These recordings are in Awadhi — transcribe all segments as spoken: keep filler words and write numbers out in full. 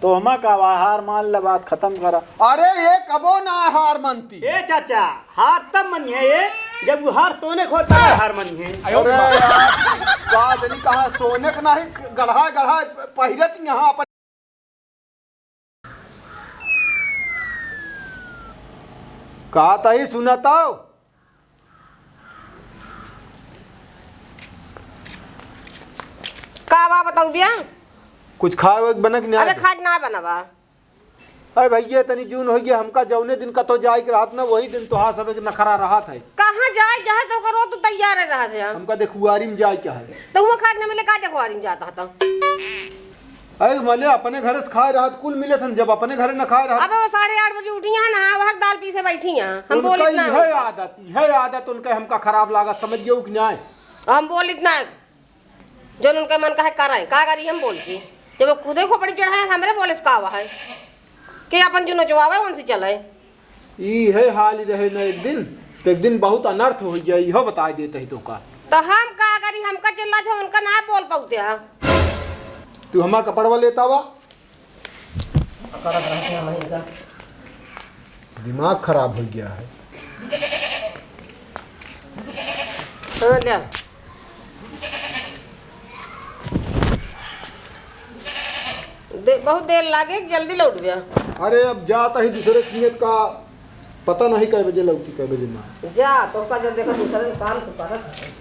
तो हमा का बा, हार मान ले, बात खतम करा। अरे ये कबो ना हार मानती। ए चाचा, हार तब मनिहे ये, जब वो हार सोने को होता है, हार मनिहे। अरे यार, का जनी कहाँ सोने के नाही, गढ़ा गढ़ा पहिरत यहाँ अपन। का तही सुनत हो? का बा बताऊ बिया? कुछ खाए वाए के बनक नहीं अबे आए? खाए ना बनवा। अरे भैया, तनी जून होइ गया, हमका जौने दिन कतो जाए के रहत ना, वही दिन तोहार सब एक नखरा रहत है। कहाँ जाए, जाए तो करो, तू तैयार रहत है। हमका देखुआरी में जाए के है। तो हुआ खाए के ना मिले, का देखुआरी में जाता था? अरे मले अपने घरे से खाए रहत, कुल मिले थन, जब अपने घरे न खाए रहत। अबे वो साढ़े आठ बजे उठी हैं ना, वह दाल पीसे बैठी हैं। हम उनका बोलित ना इहे उनका। आदत, इहे आदत उनका हमका खराब लागत, समझ गयो कि नहीं? हम बोलित ना, जौन उनका मन कहे करे, का करी हम बोल के? जब वो खुदे खोपड़ी चढ़ाए, हमरे बोले से का हुआ है? कि अपन जो नचवावे, उनसे चले। ई है हाल ही रहे न एक दिन, तो एक दिन बहुत अनर्थ हो जाए, इहो बताए देते ही तो का। तो हम का करी, हमका चिल्ला थे, उनका ना बोल पाते हैं। तू हमार कपड़वा लेता वा? दिमाग खराब हो गया है। हाँ, ले। दे, बहुत देर लागे, जल्दी लौट गया। अरे, अब जाता ही दूसरे कियत का पता नहीं कै बजे लौटी, कै बजे ना। जा, तो का जब देखा दूसरे काम तो करत है।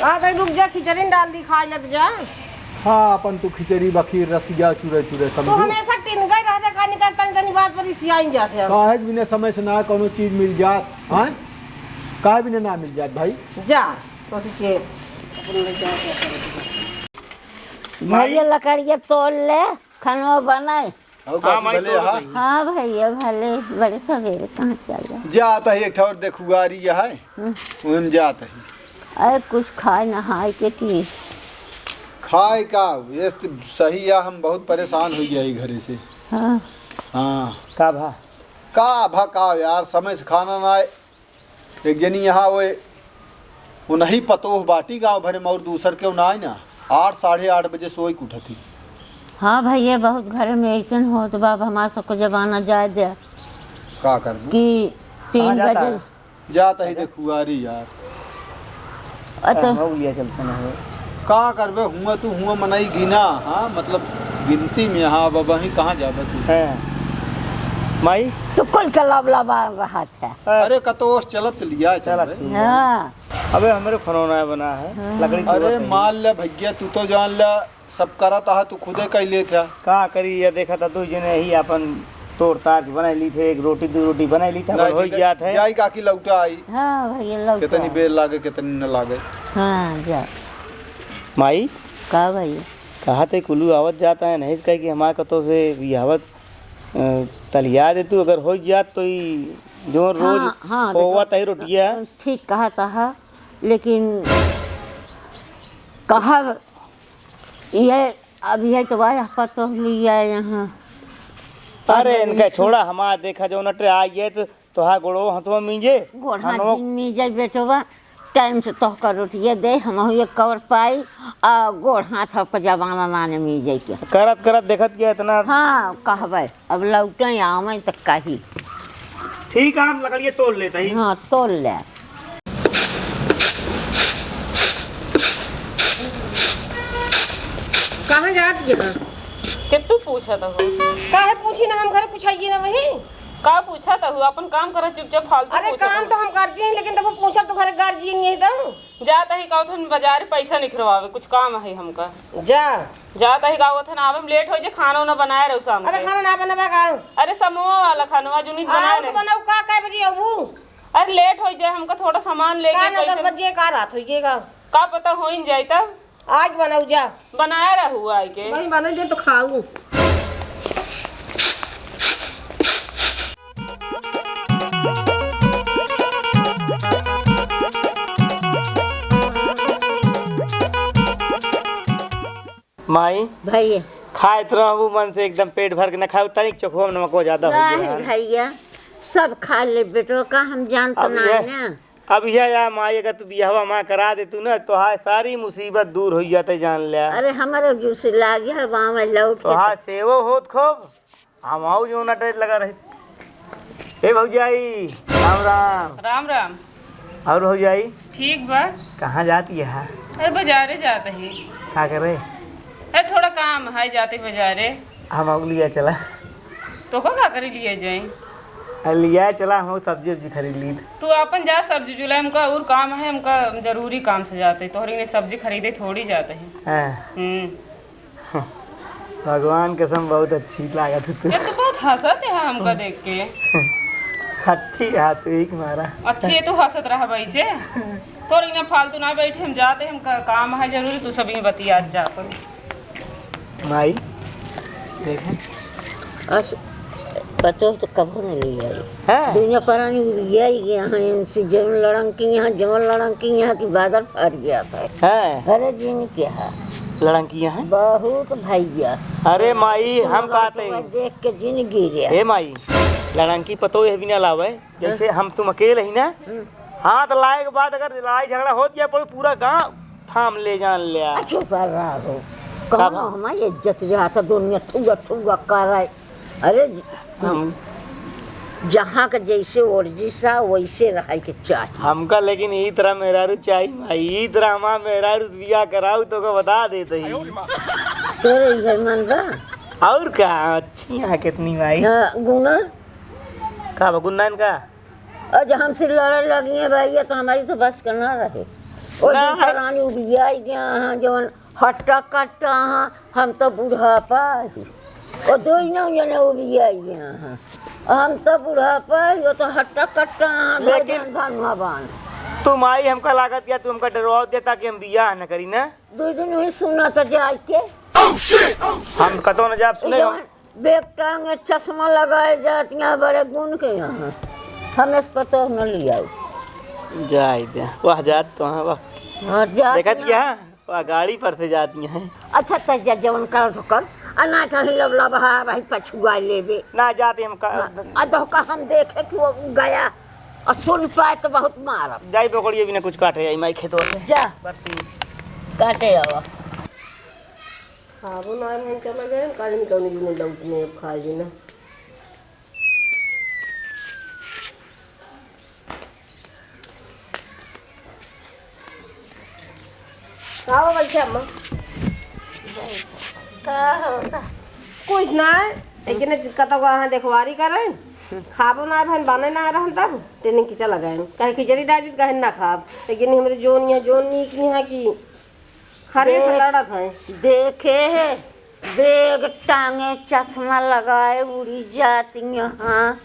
आ, तो रुक जा, खिचड़ी डाल दी, खाए लग जा। हाँ, अपन तू खिचड़ी बखीर रसिया चूरे चूरे तू समझू। हमेशा टिन गए रहते, का निकल तनी तनी बात पर रिसियाइन जाते हैं। काहे के बिना समय से ना कोनो चीज मिल जात, हाँ? काहे बिना ना मिल जात भाई? जा, तो के अपन ले जा। भैया लकड़िया तोड़ ले, खाना बनाए। और हाँ, काकी माई, भले तोड़ हा? दही। हाँ भैया, भले बड़े सवेरे कहाँ चल जाए? जात ही एक ठौर देखुआरी है, हम्म। उहम जात ही। अरे कुछ खाए नहाए के की? खाए का? ये तो सही है, हम बहुत परेशान हो गया है घरे से। हाँ। हाँ। का भा? का भा का यार, समय से खाना ना आए। एक जनी यहाँ ओए, उनही पतोह बाटी गाँव भरे में, और दूसर केउ नाई ना। आठ, साढ़े आठ बजे सोई के उठत ही। हाँ भैया, बहुत घर में ऐसन होत बा, अब हमार सबको जमाना जाए दे का करबू? कि तीन कहाँ जाता बजे है? जात ही देखुआरी यार। अ, तो हो लिया चलते ना हो। का करबे, हुआ तू हुआ मनई गिना, हाँ, मतलब गिनती में, हाँ, बाबा ही कहाँ जाबे तू? हैं। माई? तो कुल का लबला बार रहा था। अरे, कतोस चलत लिया चल चला बे। ठीक है। हाँ। अबे, हमरे खनौना बना है, हाँ। लकड़ी अरे, तोड़त है। मान ले भैया, तू तो जान ले, सब करत आहा, तू खुदे कइ लेत है। का करी, ये देखत है, तू जने ही अपन तोड़ ताड़ के बनाई ली थे, एक रोटी, दो रोटी बनाई ली थे, नहीं, अपन हो ठीक है। जात है। जाई काकी लौटा आई। हाँ भैया, लौटा कितनी आई। बेर लागे, कितनी न लागे। हाँ, जा। माई? का भैया? कहा थे कुलू आवत जाता है, नहीं कहे कि हमारे कतो से बियाहवत अ, तलिया दे तू, अगर होइ जात तो ई जौन रोज हाँ, हाँ, होवत देखो, है रोटिया। ठीक कहत हा, लेकिन कहा ये अब ये तो वाह पतोह लिया यहाँ। अरे इनका छोड़ा, हमार देखा जौन अटे आ गए तो तोहार गोड़ो हथवा मीजे, गोड़ हाथ हनवा भी मीजे बेटवा, टाइम से तोहका रोटिया दे, हमहू एक कवर पाई, आ गोड़ हाथ आपका जमाना नाने मीजे के। करत करत देखत के इतना हाँ, कहबे, अब लौटे आवे त कही। ठीक है, हम लकड़िए तोड़ लेते ही। हाँ, तोड़ ले। कहाँ जात यहाँ? के तू पूछत हो? काहे पूछी ना, हम घर कुछ आइए ना वही। का पूछत हू? अपन काम करत चुपचाप, फालतू अरे पूछत काम हू। तो हम करती हैं, लेकिन तब वो पूछब तो घरे गार्जियन नहीं तो। जात ही कहत हन बाजार पैसा निकरवावे, कुछ काम है हमका। जा। जात ही कहत हन आवे में लेट हो जाए, खाना उना बनाए रहू शाम अरे के। खाना ना बनावे का? अरे समोआ वाला खानवा जुनीत हाँ, बनाए तो रहे। बनाऊ का, कै बजे अबू? अरे लेट हो जाए, हमका थोड़ा सामान लेके का ना, पैसा दस बजे का रात हो जाएगा। का पता हो ही जाए तब। आज बनाऊ जा। बनाए रहू आए के। वही बने दे तो खाऊ। माई, भैया। खाए तो रहबू मन से, एकदम पेट भर के न खाऊ, तनिक चोखवा में नमको ज्यादा हो गया नहीं है। भैया, सब खा ले बेटो, का हम जानत अब ना यह, ना। अब यह या माई, अगर तू बियाहवा माँ करा दे तू ना, तोहार सारी मुसीबत दूर हो जाते, जान ले। अरे, हमारे जूस लाग गया, वहाँ में लौट के तोहार तो सेवो होत खूब, हम आऊ जो ना टेट लगा रहे। ए भौजाई, राम राम। राम राम। और भौजाई? ठीक बा। कहाँ जात यहा? अरे, बाजारे जात ही। का करे? अरे, थोड़ा काम है, जाते बाजारे। हम आऊ लिया चला। तो को का करे लिए जाए? अरे, लिया चला, हम सब्जी उब्जी खरीद ली। तू अपन जा सब्जी जुलाई, हमका और काम है, हमका जरूरी काम से जाते, तोहरे ने सब्जी खरीदे थोड़ी जाते हैं। हाँ। हम्म। भगवान कसम, बहुत अच्छी लागत है तू। ये तो बहुत हंसत है हमका देख के। अच्छी है तू, एक मारा। अच्छी है तू, हंसत रह भाई से। तोर इना फालतू ना बैठे, हम जाते, हम का-, काम है जरूरी, तू सब ही बतियात जा अपन। माई, देखे। अस-, पतोह तो कभो न ले आई। हाँ। दुनिया परानी उड़ियाई गया है इनसे, जवन लड़ंकी यहाँ, जवन लड़ंकी यहाँ की बादल फट गया था। हाँ। अरे जिन क्या है? लड़ंकी यहाँ? बहुत भैया। अरे माई, हम कहते हैं। देख के जिन गिरे। ए माई, लड़ंकी पतोह यह भी ना लावे, जैसे हाँ। हम तुम अकेले ही ना। हम्म। हाथ लाए के बाद अगर लड़ाई झगड़ा हो गया, पर पूरा गांव थाम ले जान लिया। आ, चुप रहो। कौन अब हमारी इज्जत जाता, दुनिया थुआ थुआ करे। अरे, हम जहाँ के जैसे ओरजी सा, वैसे रहे के चाही। हमका लेकिन ई तरह मेहरारू चाही माई, ई तरह हमार मेहरारू बियाह कराऊ तो को बता देते ही। तोरे इहे मन बा? और का, अच्छी यहाँ कितनी माई। हाँ, गुना? का बा, गुन्ना इनका? और जो हमसे लड़े लगी हैं भैया, तो हमारी तो बस का ना रहे। ओ ना। दिन परानी उबियाई गया, हाँ, जवन हट्टा कट्टा, हाँ, हम तो बुढ़ापा ही। ओ दोनों जने उबियाई यहाँ। हम तो बुढ़ापा ही, वो तो हट्टा कट्टा, हाँ, लेकिन भगवान भगवान। तू माई हमका लागत या तू हमका डरवा देता कि हम बियाह न करी ना। दो दिन हुई सुना तो जाए के। हम कतो न जाब सुने। जवन बेग टांगे चश्मा लगाए जात यहाँ बड़े गुण के यहाँ। हम इस पर तो न लियाऊ। जाए दे, वह जात तो हाँ, वह। हाँ, जात देखत ना। क्या? वह गाड़ी पर से जाती हैं। अच्छा, तो जा, जवन कर तो कर। आ ना चाही लब लब, हाँ, भाई, पछुआ लेबे। ना जाते हम का हाँ, आ दो का हम देखे कि वो गया। और सुन पाए तो बहुत मारब। जाई बकरिए भी ना कुछ काटे आई माई खेतवा से। जा। बरती। काटे आवा। खाबो ना हम चला गए, काहे नहीं कौन दिन लौट में अब खाए भी ना। का हो गइल छै अम्मा? का होता? कुछ ना, लेकिन कतौ को अहाँ देखवारी करें, खाबो ना भन बने ना रहन तब, ट्रेनिंग की चला गए। कहे खिचड़ी डाल दी, कहे ना खाब, लेकिन हमरे जोन यहाँ, जोन नीक यहाँ की खरे से दे-, लड़त है। देखे है, बेग टांगे, चश्मा लगाए, उड़ी जाती यहाँ।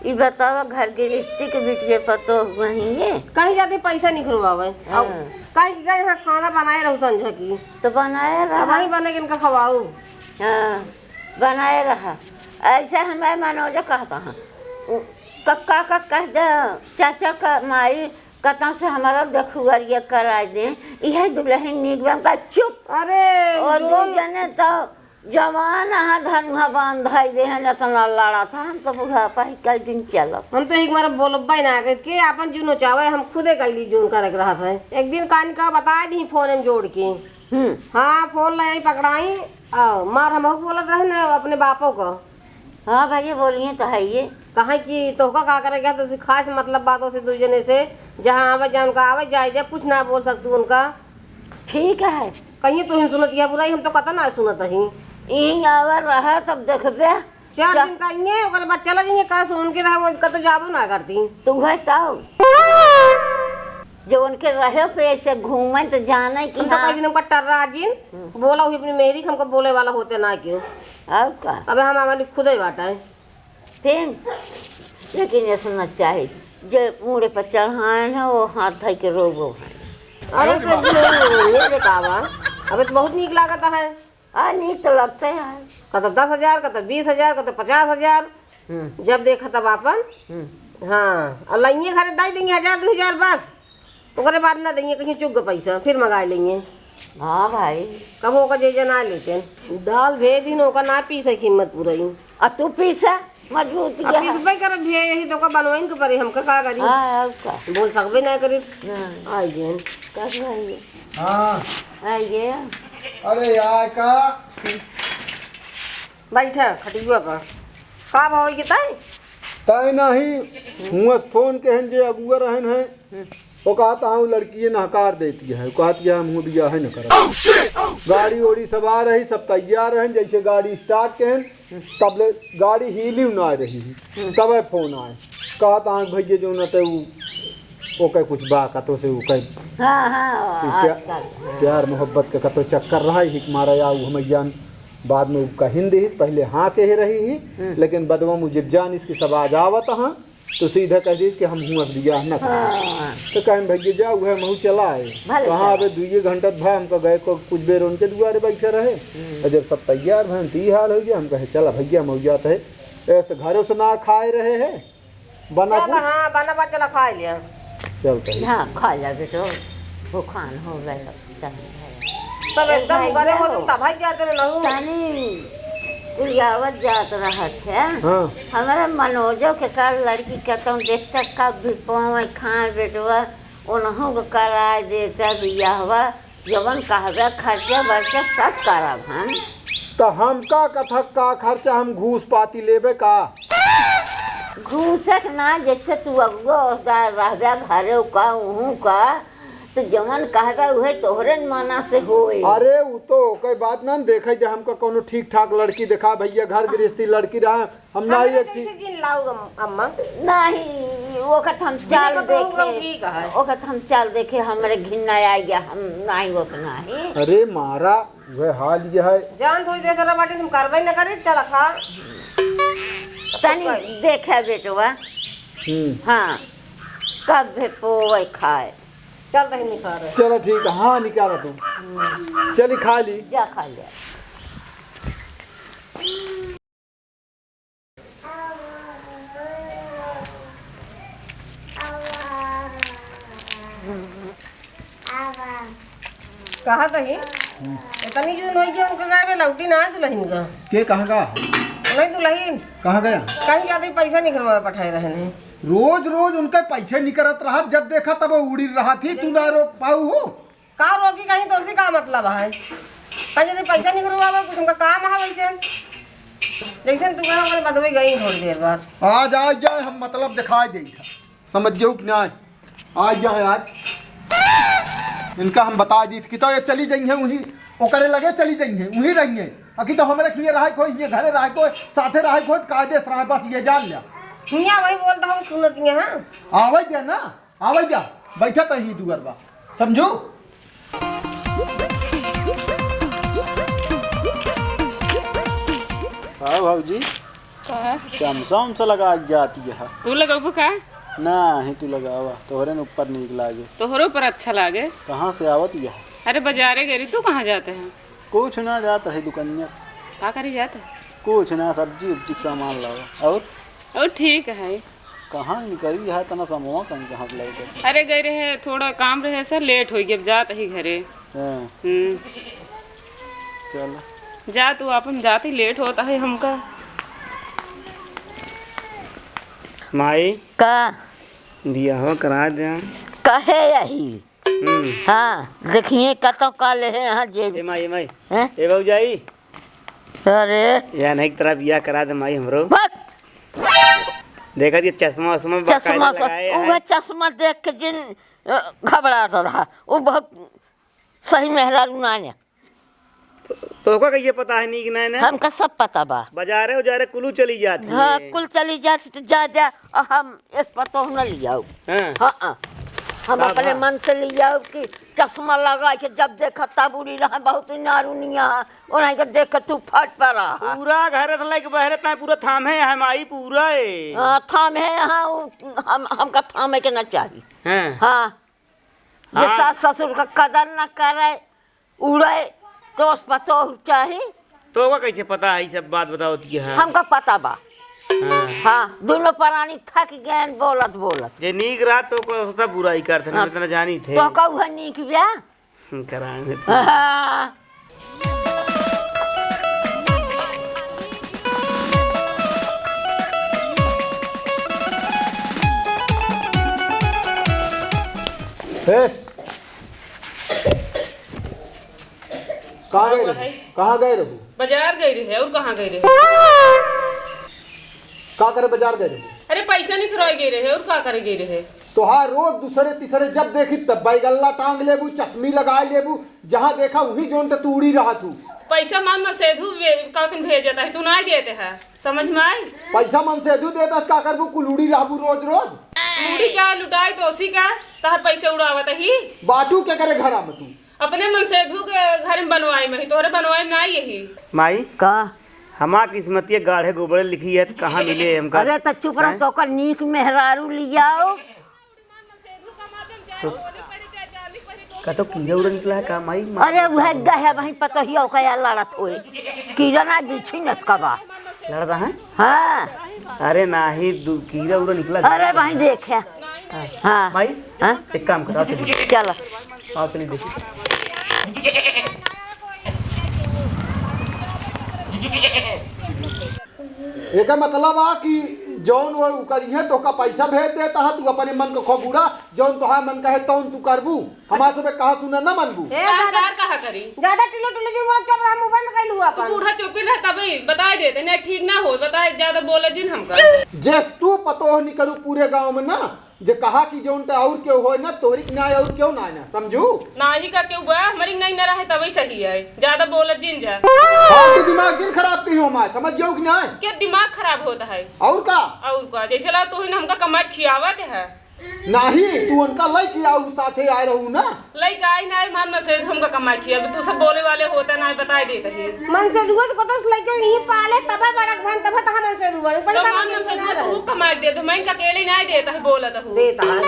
ई बतावा, घर गृहस्थी के बिटिया पतोह हुआ ही ये? कहीं जाते पैसा निकलवावे। हाँ। अब कहीं गए यहाँ खाना बनाए रहू संझा की। तो बनाए अब रहा। वहीं बने के इनका खवाऊ। हाँ, बनाए रहा। ऐसे हमारे मनोज कहता है, उ-, कक्का का कह दे, चाचा का माई, कतौ से हमारा देखुअरिया कराए दे, इहे दुल्हन नीक बा। हम कहा, "चुप!" अरे, और जो दू जने तो जवान अहा धनुहा बांधाई दे हैं, इतना लड़ा था, हम तो बुढ़ापा ही कई दिन चलब। हम तो एक बार बोलब ना, के, के आपन जुनो चावे, हम खुदे कैली जोन करे के रहत है। एक दिन कान का बताए दी फोन में जोड़ के। हम्म। हाँ, फोन ले पकड़ाई, आ, मार हमहू बोलत रहे न अपने बापो का। हाँ भैया, बोलिए तो है ये। कहे कि तोहका का करे गया, तो खास मतलब बातों से दू जने से, जहाँ आवे जान का आवे जाए दे, कुछ ना बोल सकतू उनका। ठीक है। कहिए तू ही सुनत या बुराई, हम तो कतौ ना सुनत ही। यहीं आवे रहा तब देखबे। चार चा- दिन का इहे, ओकर बाद चला जाइए, का सुन के रहे, वो कतौ जाबो ना करती। तू है तब। जो उनके रहे पे ऐसे घूमे तो जाने कि हम तो हाँ। कह दिन हमका टर्रा जिन, हम्म। बोला हुई अपनी मेहरी के हमको बोले वाला होते ना क्यों। और का? अबे हम हमारी खुदे बाटा है। फिर, लेकिन ऐसा ना चाहे, जे मूड़े पर चढ़ाए ना, वो हाथ धइ के रोवो है। अरे तो ये, ये बतावा, अबे तो बहुत नीक लागत है। आ, नीक तो लगते हैं। कतौ दस हजार, कतौ बीस हजार, कतौ पचास हजार। हम्म। जब देखा तब आपन। हम्म। हाँ, और लइये घरे दे देंगे हजार, दो हजार बस। ओकरे बाद ना देंगे, कहीं चुग पैसा, फिर मंगा लेंगे। हाँ भाई। कब ओका जे जना लेते हैं। दाल भेज दिन ओका ना पीसे की हिम्मत पुरई। आ तू पीसा, मजबूत अब ये है। पीसबे करब भैया, यही तो का बनवाइन के परी, हमका का करी? हाँ, और का? बोल सकबे ना करी। हाँ। आई गेन। कस भाई? हाँ। आई गे। अरे यार का? बैठा खटिया पर। का भाव के ताई? ताई नाही, हुआं से फोन के हन जे अगुआ रहन है। वो कहत हाँ, वो लड़की ये नहकार देती है, वो कहत है, "हम हुआं बियाह है न करब।" गाड़ी ओड़ी सब आ रही, सब तैयार रहन, जैसे गाड़ी स्टार्ट के हन, तब ले गाड़ी हिली ना रही है। तब फोन आए, कहत हाँ, "भैया जो न ते उ, ओके कुछ बा, कतो से उ कहे।" हाँ, हाँ, कि प्या-, आजकल, हाँ। प्यार मोहब्बत के कतो चक्कर रहा, हिक मारा या उ हम जान, बाद में उ कहिन दे, पहले हाँ कहे रही ही, हम्म। लेकिन बदवा में जब जान इसकी सब आ जावत हाँ, तो सीधा कह दीस कि हम हुआं से बियाह न करब। हाँ। तो कहेन, "भैया जा, उहे महू चला आए।" भले कहाँ चला। अबे दुइये घंटा त भा हमका गए को कुछ बेर उनके दुआरे बैठे रहे। हम्म। और जब सब तैयार भन, तो ई हाल हो गया, हम कहे, "चला भैया, महू जात है।" ऐसे घरों से ना खाए रहे है, बना चल, कुछ। हाँ, बना बा, चला खा लिया। चल कहीं। हाँ, खा जा बेटो, भूखान हो गए। सब एकदम भाई गरे हो जाओ। तुम तब भाई जाते रहे लहू। तनी कुलियावत जात रहत है। हाँ। हमारे मनोजो के का लड़की के तुम देखता कब भी पावे खाए बेटवा, उनहु के कराए देता बियाहवा, जवन कहबे खर्चा बर्चा सब करब हम। तो हम का कथक का खर्चा हम घूस पाती लेबे का? घूसक ना, जैसे तू अगुआ ओसदार रहबे घरे का, उहू का, तो जवन कहबे उहे तोहरे न मना से होए। अरे, उ तो ओकर बात ना देखे, जे हमका कौनो ठीक ठाक लड़की देखा भैया, घर गृहस्थी लड़की रहा, हम ना हमरे एक जैसे चीज जिन लाऊ अम-, अम्मा। नहीं, ओखत हम चाल बिना पतोहू देखे, रहो ठीक है। ओखत हम चाल देखे, हमरे घिन्ना आ गया, हम नहीं, ओख नहीं। अरे मारा, वह हाल ये है। जान थोड़ी देर करा बाटी, हम कार्रवाई न करी, चला खा। तनी देखे बेटवा। हम्म। हाँ, कब भी पोवे खाए। चल तही निकाल रहे। चलो ठीक है, हाँ निकाला तू। चली खा ली। जा खा लिया। कहा तही? इतनी जून होई कि हमके गावे लौटी ना दुल्हन का। के कहाँ का? नहीं दुल्हन। कहाँ गया? कहीं जाते ही पैसा निकलवा पठाए रहे नहीं। रोज रोज उनके पैसे निकलत रहा, जब देखा तब उड़ी रहा थी, तू ना रोक पाऊ हो। का रोकी कहीं तो उसी का मतलब है? कहीं जैसे पैसा निकलवावे, कुछ उनका काम है वैसे। जैसे तू कहा, ओकरे बदबे गई थोड़ी देर बाद। आज आ जाए, हम मतलब दिखाई दे, समझ गयो कि नहीं? आ जाए आज, इनका हम बता दी कि तो ये चली जाई है, वहीं ओकरे लगे चली जाई है, वहीं रही है। अखी तो हमरे खिए रहे कोई, ये घरे रहे कोई, साथे रहे कोई, कायदे से रहे, बस ये जान लिया। हियाँ वही बोलता हूँ, सुनत नहीं है। आवे दे ना। आवे जा, बैठा तही दुअरवा, समझू? का भौजी? का? चमचा उमचा लगा जाती है। तू लगबू का? नाही, तू लगावा, तोहरे न ऊपर नीक लागे। तोहरे ऊपर अच्छा लागे। कहाँ से आवत यह? अरे, बाजारे गई रही, तू कहाँ जाते हैं? कुछ ना, जात है दुकनिया। का करी जात है? कुछ ना, सब्जी उब्जी के सामान लावा। और? और ठीक है। कहाँ निकली है तना समूह कहीं कहाँ से लौटे? अरे गए रहे, थोड़ा काम रहे सर, लेट हो गया, अब जात ही घरे। हाँ। हम्म। चल। जा तू अपन, जात ही लेट होता है हमका। माई। का? बियाह करा दे। कहे यही? हम्म। हाँ, देखिए कतौ का ले हैं यहाँ जेब। ए माई, ए माई। हैं? ए भौजाई। अरे। या नहीं, तेरा बियाह करा दे माई हमरो। बक। देखा ये चश्मा वश्मा बकायदा चश्मा स-, लगाए हैं। उहे चश्मा देख के जिन, अ, घबरात रहा। वो बहुत सही मेहरारू ना है। तो, तोहका कहिए पता है नीक नाय ना? हमका सब पता बा। बाजारे उजारे कुलू चली जाती हाँ, है। कुल चली जाती तो जा, जा, और हम इस पतोह न लियाऊ। हाँ। हाँ, हाँ। हम का अपने भा? मन से लियाऊ कि चश्मा लगा के जब देखा तब उड़ी रहा, बहुत नारुनिया है। उन्हीं के देख के तू फट पड़ा। पूरा घर से लेके बहरे ताई पूरा थामे है माई, पूरा है। हाँ, थामे है, हाँ, उ, हम, हमका थामे के ना चाही। हाँ। हाँ। जे हाँ। सास ससुर का कदर न करे, उड़े, तो उस पतोह चाही। तो ओका कैसे पता है, ई सब बात बतावत है? हमका पता बा। हाँ। हाँ, दुनो प्राणी थक गए बोलत बोलत। जे नीक रहत तो ओकर सब बुराई करत है, हाँ। इतना जानी थे। तो का उहे नीक बा? कराएंगे। हाँ। ए, कहाँ गए रहे? कहाँ गए रहे? बाजार गए रहे, और कहाँ गए रहे? का करे बाजार गए रहे? अरे, पैसा निकरवाए गए रहे, और का करे गए रहे? तोहार रोज दूसरे तीसरे जब देखी तब बैगल्ला टांग लेबू, चश्मी लगाए लेबू, जहाँ देखा वही जोन ते तू उड़ी रहत हू। पैसा मन मसेधू बे-, का तुम भेजत है, तू नाहीं देते है, समझ में आई? पैसा मन से दू देता, का करबू, कुल उड़ी रहबू रोज रोज। उड़ी चाहे लुटाई तो उसी का, तहर पैसे उड़ावत ही। बाटू के करे घरा में तू? अपने मन से धू के घर में बनवाई में ही, तोहरे बनवाई में ना यही। माई, का? हमार किस्मतिया गाढ़े गोबरे लिखी है, त कहाँ मिले हमका? अरे, त चुप रह, हैं? तो ओकर नीक मेहरारू लियाओ। कतो कीड़ा उड़ा निकला है का, माई? माई, अरे, उहे गहे वहीं पतोहिया ओकर यार लड़त होए। कीड़ा ना बिच्छी नसका बा। लड़ता है? हाँ। अरे नाही, दू-, कीड़ा उड़ा निकला है। अरे वहीं देखे। हाँ। माई, हाँ? एक काम कर, आओ चलिए। चलो। आओ चलिए देखिए। एकर मतलब आ कि जौन वो करिहे तोहका पैसा भेज देता है, तू अपने मन को खूब उड़ा, जौन तोहार मन कहे तौन तू करबू। हमार सबे कहा सुना ना मनबू। ए, ज्यादा, कहा करी? ज्यादा टिलो टिलो जी बोला, चुप रहा, मुंह बंद कर लू तू अपन। बूढ़ा चुप ही रह, तभी बताए देते, नहीं ठीक ना हो, बताए, ज्यादा बोले जिन हमका। जेस तू पतोह निकरू पूरे गांव में ना, जे कहा कि जौन ते और केहू होए ना, तोहरी के नाय और केहू नाय ना, समझू? नाही का केहू बा, हमरी के नाय ना रहे, तबही सही है। ज्यादा बोलत जिन जा। फालतू दिमाग जिन खराब कही हो माय, समझ गयो कि नाय? के दिमाग खराब होत है? और का? और का? जैसे ला तू ही ना हमका कमाई खियावत है। नाही, तू उनका लइके आऊ साथे आए रहू ना। लइके आई ना, आई मान मसेद हमका कमाई खियावे, तू सब बोले वाले होता ना, बताए देत है। मन से दुआ तो कतस लइके यहीं पाले, तबे बड़क भन, तबे तहा मन से दुआ। तो मान मन से दुआ तो हु कमाई देत, मैं इनका अकेले नाय देत है, बोलत हु। देत है।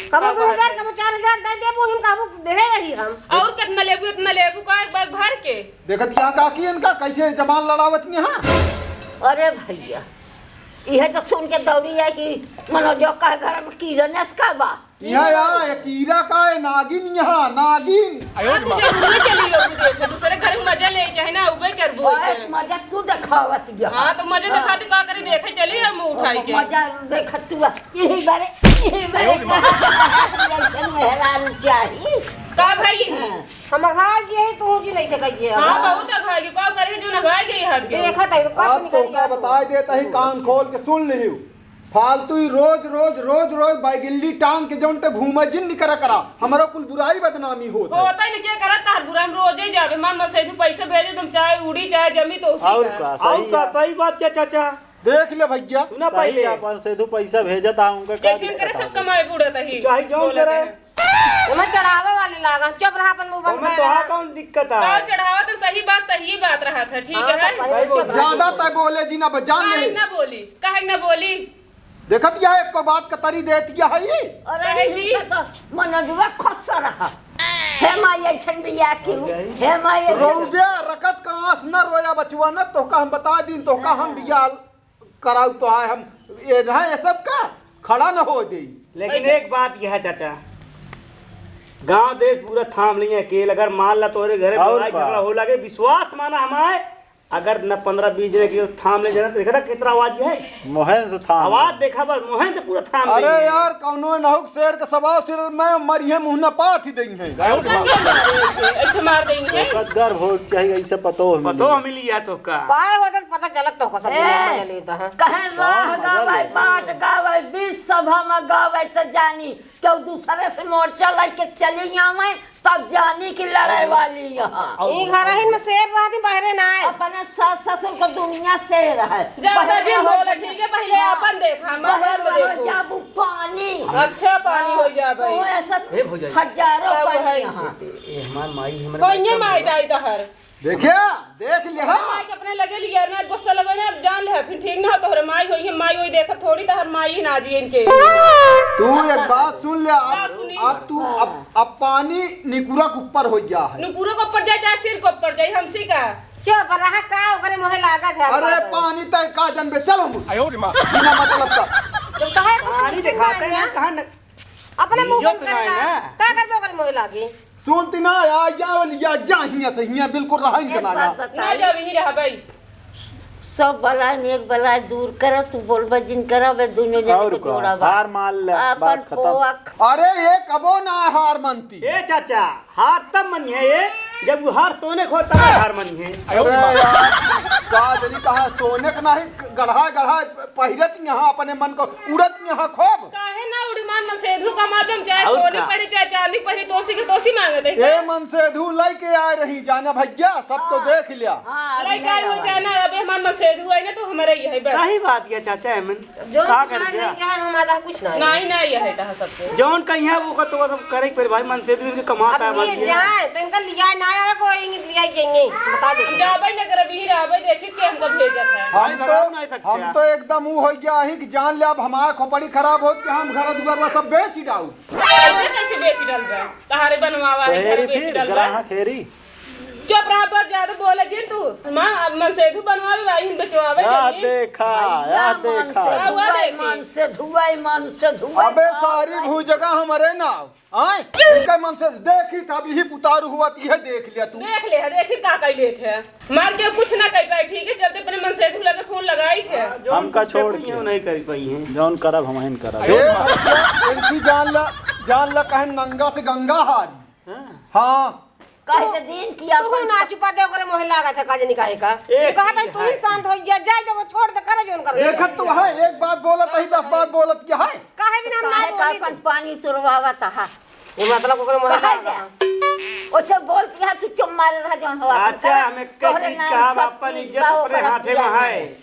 कबो दो हजार, कबो चार हजार दे देबू, हम कहबू देहे यही हम। और कितना लेबू, इतना लेबू का एक बैग भर के? देखत क्या काकी इनका कैसे जबान लड़ावत यहाँ। अरे भैया, इहे तो सुन के दौड़ी है कि मनोजो का घर में कीड़ा नसका बा। यहाँ या, ये कीड़ा का है, नागिन यहाँ, नागिन। हाँ, तू जरूर चली हो, तू देखे, दूसरे घर में मजा ले के है ना, उबे करबू ओए, ऐसे। मजा तू देखावत गया। हाँ, तो मजा हाँ। देखाते का करे, देखे चली हम उठाई के। मजा देखत तू, यही बारे, यही बारे का ऐसन मेहरारू चाही। का भाई? हाँ। हम अघा गए हैं, तू जी नहीं से कहिए हाँ, अब। बहुत अघा गए, का करे जो नघा गए हद गए। देखत है, तो कब आप निकल तो का गया तू? बताए देता ही, कान खोल के सुन लिहियो। फालतू ही रोज, रोज, रोज, रोज बैगिल्ली टांग के जौन ते घूमे जिन निकरा करा, हमरो कुल बुराई बदनामी होत है। होता ही नहीं, क्या करत तार बुरा, हम रोजे जाबे, मन मसेधू पैसे भेजे, तुम चाहे उड़ी, चाहे जमी, तो उसी और का। का, सही और का, है। सही बात क्या चाचा? देख ले भैया। सुना सही पहले। अपन सेधू पैसा भेजत आ, उनका का जैसे करे दिक्कत सब है? कमाए बूढ़ा तही। चाहे जौन बोलत करे। है। ओमे चढ़ावे वाली लागा, चुप रहा, अपन मुंह बंद ओमे कर तोहार रहा। कौन दिक्कत है? गाँव चढ़ावा तो सही बात, सही बात रहा था, ठीक हाँ, है? सब भाई चुप रहा। ज्यादा तय बोले जी ना, बजान काहे ले। ना बोली, काहे ना बोली? देखत यह एक को बात का तरी देत यह है ये। अरे कहे इनका दी। तो मनोजवा खुश रहा। हे माई ऐसन बिया क्यों? हे माई ऐसन रोबे रकत का आंस न रोया बचवा न, तोहका हम बता दीन, तोहका हम बिया कराऊ तो आए हम, ये ना ये सब का खड़ा न हो दे। लेकिन ऐसे एक बात यह है चाचा, गांव देश पूरा थाम लिया अकेल, अगर मान ला तोरे घरे और लड़ाई का? झगड़ा हो लगे, विश्वास माना हमारे, अगर न पन्द्रह बीस जने के थाम ले जाना, तो देखा था कितना आवाज है? मोहन से थाम आवाज ले। देखा बस, मोहन से पूरा थाम अरे ले। यार, कौनो नहुक शेर के सवा सिर में मरिहे, मुंह न पात ही देई है। ऐसे, ऐसे मार देंगे। तो कदगर हो चाहिए, ऐसे पतो मिली। पतो मिली या तो का? पाए हो तो पता चलत तो का सब ए, मजा लेता है। कहे राह हाँ, गावे, मजा ले। बात गावे, बीच सभा में गावे तो जानी, केहू दूसरे से मोर्चा लेके चली आवे, तब जानी कि लड़े वाली यहाँ। ई घरहिन में शेर रहती, बहरे ना आए। अपने सास ससुर को दुनिया शेर है। ज्यादा बहरे जिन रहो बोले, दुनिया। ठीक है, पहले हाँ। अपन देखा, हम बहरे बाद में रहो, देखू। जाबू पानी। अच्छा, पानी हो जा भाई। तो ऐसा ए, हो जाए। हजारों क्या पानी है? यहाँ। ए, ए, हमार माई, हमारे कोई माई ये का माई बोला। टाई तहर। देखिया, देख लिया। माई के अपने लगे लिया ना, गुस्सा लगे ना, अब जान ले, फिर ठीक ना हो, तोहरे माई होई है, माई होई, देखत थोड़ी तहर माई ना जी इनके। तू एक बात सुन ले, का अब, सुनी? अब तू, अब, अब पानी निकुरा के ऊपर हो गया है। निकुरा के ऊपर जाए, चाहे सिर के ऊपर जाए, हमसे का? चुप रहा, का ओकरे मोहे लागत है अरे बात? पानी तय का जनबे, चल हम। आयो रे माँ। बिना मतलब का। तो कहे कुछ पानी नहीं दिखाते मानिया। हैं, कहाँ न-, अपने मुंह इज्जत बंद कर नहीं ला। ना। का करबे ओकरे मोहे लागी? सुनती ना, आ जा, लिया जा, हियां से, हियां बिल्कुल रहा इनके एक ना बात जा। बताई। ना जाब, यहीं रहबै। सब बलाय में एक बलाय दूर कर, तू बोलबे जिन करबे, दुनो जने और के का? जोड़ा बा। हार मान ले, आपन बात खत्म। पोआ ख- अरे, ये कबो ना हार मानती। ए चाचा, हार तब मनिहे, जब वो हार सोने खो, तब हार मनिहे। अरे यार, का जनी कहा सोने के नाही, गढ़ा गढ़ा पहिरत यहाँ अपने मन को उड़त यहाँ खूब। काहे ना उड़ी मान, मनसेधु का मालूम, चाहे और सोने का? पहिरी, चाहे चांदी पहिरी, तोसी के तोसी मांगत है। ए मनसेधु लइके आए रही, जाना भैया, सबको हाँ। देख लिया। हाँ, अभी लइके आई हो, जाना, अबे हमार मनसेधु आई ना, तो हमारे यही बस। सही बात है चाचा, एमन जो का कर दिया? नहीं, क्या है, हमारा कुछ नहीं। नहीं, नहीं, यही कहा सबको। जौन कहीं है, वो का तो सब करे के पड़े भाई, मनसेधु इनके कमाता है, अब ये बस ये। जाए, तो इनका लिया ना आवे, कोई नहीं लिया, ये नहीं, बता दे। हम जाबे ना करब, यही रहबे, देखी के हमको भेजत है। हम भाई, तो, भगा नहीं सकते हम आप। तो एकदम ऊ हो गया ही कि जान ले, अब हमारा खोपड़ी खराब होत कि हम घर दुआर सब बेच ही डाउब। कैसे, कैसे बेच डालबे? तहारे बनवावा है, तो घर हेरी बेच फिर, डालबे। ग्राहक हेरी। चुप रहा, बस ज्यादा बोले जिन तू। माँ, अब मनसेधु बनवावे, भाई, हिन बेचवावे या जल्दी। देखा, या या देखा। मनसेधु, हुआ देखी। मनसेधु, मनसेधु, अबे सारी भूजगा हमारे ना। आए, इनका मनसेधु देखी था, अभी ही पुतारू हुआ, ती है देख लिया तू। देख ले, देखी का कई लेत है। मार के कुछ ना कर पाए, ठीक है, चलते अपने मनसेधु लगे फोन लगाई थे। हाँ, जो हमका उनके छोड़ के। नहीं कर पाई हैं। जौन करब, हम हिन करब। ए भैया, इनसी जान ला, जान ला, कहे नंगा से गंगा हारी। हाँ। हाँ। कहे के दिन की तू अपन ना चुपा दे, ओकरे मोहे लागत है, का जनी काहे का। एक ये कहा था, चीज तू ही है। शांत हो जा, जाए दे, वो छोड़ दे, करे जौन करे। एक तो है, एक बात बोलत ही, दस बात बोलत क्या है? काहे बिना हम ना काहे का बोली अपन तू? पानी तुरवावत हा? ये मतलब ओकरे मोहे काहे लागत दे? है। ओसे बोलती है, तू चुप मारे रह जौन हो अपन अच्छा, करे। हम एक तोहरे चीज नाम का, हम सब अपन चीज इज्जत बा, अपने ओकर हाथे में दिया है। है।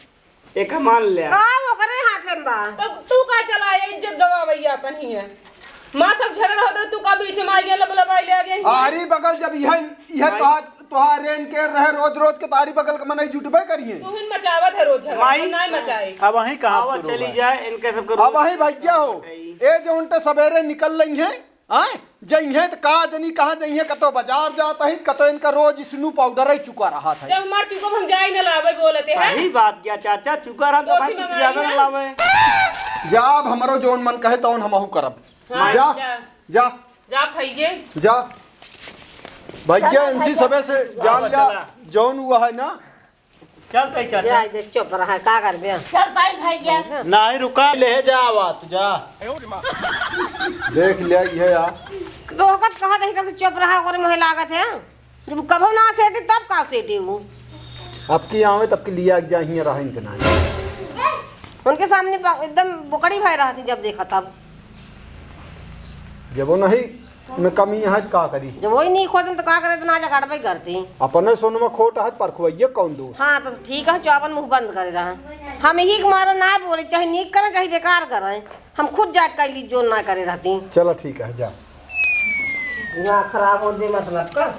एका मान ले। का ओकरे हाथे में बा? तो तू का चला, ये इज्जत गवावैया अपन ही है। माँ सब झगड़ा होता, तू का बीच में आ गया, लब लबाई ले आ गया। आरी बगल जब यह, यह भाई। तोहार, तोहार रेन के रहे रोज रोज के, तो आरी बगल के मनई जुटबे करिए। तू ही मचावत है रोज झगड़ा, माई। तू नाय मचाए। अब वहीं कहाँ आवा शुरू चली बा? जाए, इनके सबके अब रोज वहीं भैया हो, बताई। ए जो उनते सवेरे निकल रही हैं, आय, जइहें त का जनी कहाँ जइहें, कतो बाजार जात ही, कतो इनका रोज स्नू पाउडर ही चुका रहा था। जब हमार चुकब हम जाई न लावे बोलते हैं। सही बात क्या चाचा, चुका रहा तो दोषी भाई मंगाई पियावे है। न लावे। जाब हमरो जौन मन कहे तौन हमहू करब। हाँ, जा, जा। जा। जा भैये। जा। भैया चला इनसी भैया। सबे से जान चला, लिया, चला। जौन हुआ है ना, चल तई चाचा। जा, इधर चुप रहा, का करबे? चल तई भैया। नहीं, रुका, ले जा आवा, तू जा। देख लिया, ये यार। तो ओकत कहा रही, कब से चुप रहा, ओकरे मुँहे लागत है। जब कभो ना सेटी, तब का सेटी वो? अब की आवे, तब की लिया, जा, हियाँ रहा, इनके ना। उनके सामने ब-, एकदम बोकड़ी भय रहती, जब देखा तब। जब वो नहीं, में कमी है, का करी? जब वही नहीं खोजन, तो का करे, तो ना जा काटबे करती। अपने सोनवा खोट है, परखुआइये कौन दोष? हाँ, तो ठीक है, चो अपन मुँह बंद करे रहा। हम यही के मारे ना बोले, चाहे नीक करें, चाहे बेकार करें, हम खुद जाके कैली, जो ना करे रहती। चलो, ठीक है, जा। दिमाग खराब हो दे, मतलब का।